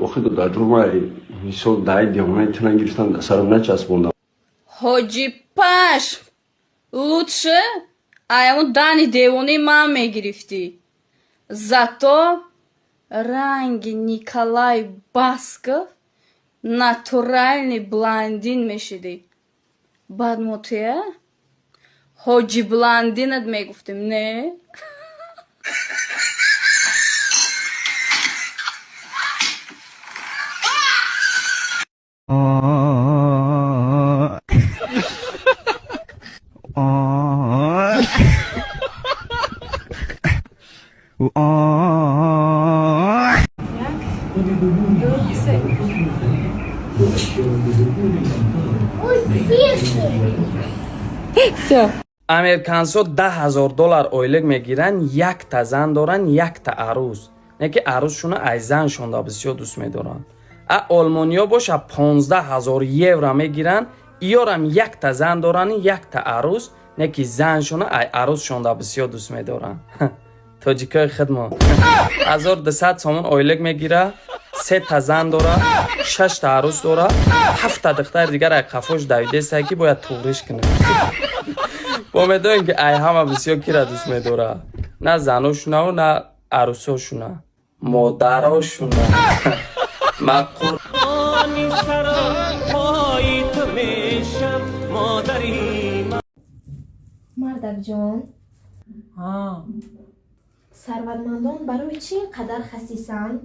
Охи додарҷон, ман мисол даи девонаи ту нагирифтам, дар сарам начаспондам. Ҳоҷи Паш, лучше аяму дани девонаи ман мегирифтӣ. Зато ранги Николай Басков натуральный блондин мешидӣ. Баъд мо туя Ҳоҷи Блондинат мегуфтем, не? Американсо 10 000 доллар ойлик мегиранд, якта зан доранд, якта арӯз, не ки арӯзшуна ай заншонда бисёр дӯст медоранд. А олмониё боша 15 000 евро мегиранд, иёрам якта зан доранд, якта арӯз, не ки заншона ай арӯзшонда бисёр дӯст медоранд. Тоҷикои хидмо 1200 сомон ойлик мегира, сета зан дора, шашта арӯз дора, ҳафта духтари дигар ай қафош давидесае, ки бояд туғриш кунад. Бо медонем, ки ай ҳама бисёр кира дӯст медора? На заношунаву на арӯсошуна, модарошуна мақур. Саропои ту мешам, модари. Мардакҷон, сарватмандон барои чӣ ин қадар хасисанд?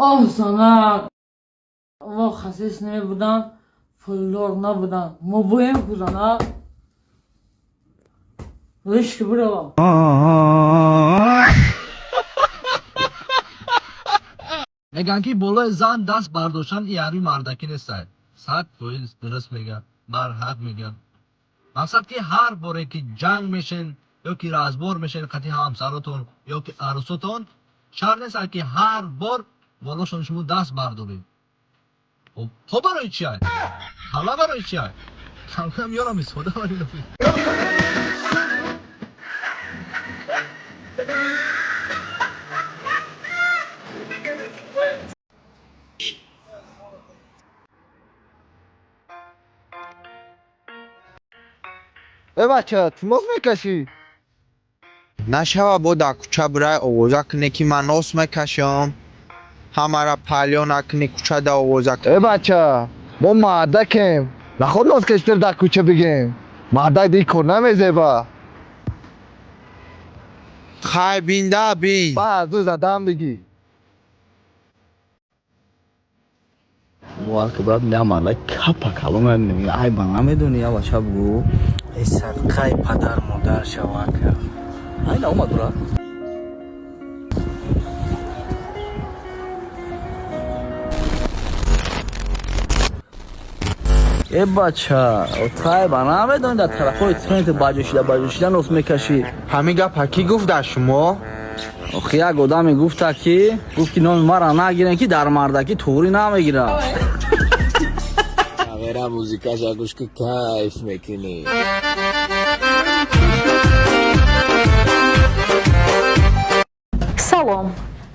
Оҳ, занак, мо хасис намебуданд, пулдор набуданд. Мо боем ку, занак, ришки бирава. Мегӯянд, ки болои зан даст бардоштан яъни мардакӣ нестай. 100% дуруст мегӯяд, барҳақ мегӯяд. Мақсад, ки ҳар боре ки ҷанг мешен ё ки разбор мешен қати ҳамсаротон ё ки арӯсотон, шарт нест, ки ҳар бор болошон шумо даст бардоред. Хоб, барои чиай ҳала, барои чиай камкам ёрам истифода баред. Э бача, ту нос мекашӣ? Нашава, бо дар кӯча бирай овоза кунӣ, ки ман нос мекашам, ҳамара палё накунӣ, кӯчада овоза. Э бача, мо мардакем. Наход нос кашидем дар кӯча бигем. Мардак диг кор намезеба. Хай, бинда бин. Ба аз ӯ задам бигӣ. Валки брат, намарда капа калома айба намедони, я бача бугу. Э, садқаи падар модар шавака. Ай наомад, брат. Э бача, тайба намедони, дар тарафҳои центр баҷошида баҷошида нос мекашӣ. Ҳамин гапа кӣ гуфт дар шумо? Охи, як одаме гуфта, ки гуфт, ки номи мара нагирен, ки дар мардакӣ туғрӣ намегирад. Вера, музикаша гӯш ки, кайф мекунӣ. Салом,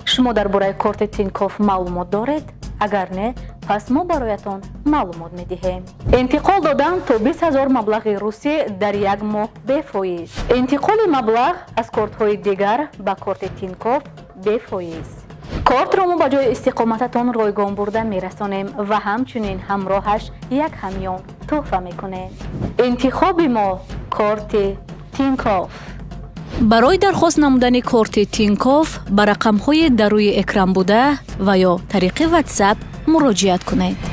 шумо дар бораи корти Тинькофф маълумот доред? Агар не, пас мо бароятон маълумот медиҳем. Интиқол додан то 20 000 маблағи русӣ дар як моҳ бефоиз. Интиқоли маблағ аз кортҳои дигар ба корти Тинькофф бефоиз. Кортро мо ба ҷои истиқомататон ройгон бурда мерасонем ва ҳамчунин ҳамроҳаш як ҳамён тӯҳфа мекунем. Интихоби мо корти Тинькофф. Барои дархост намудани корти Тинькофф ба рақамҳои дар рӯи экран буда ва ё тариқи Ватсап муроҷиат кунед.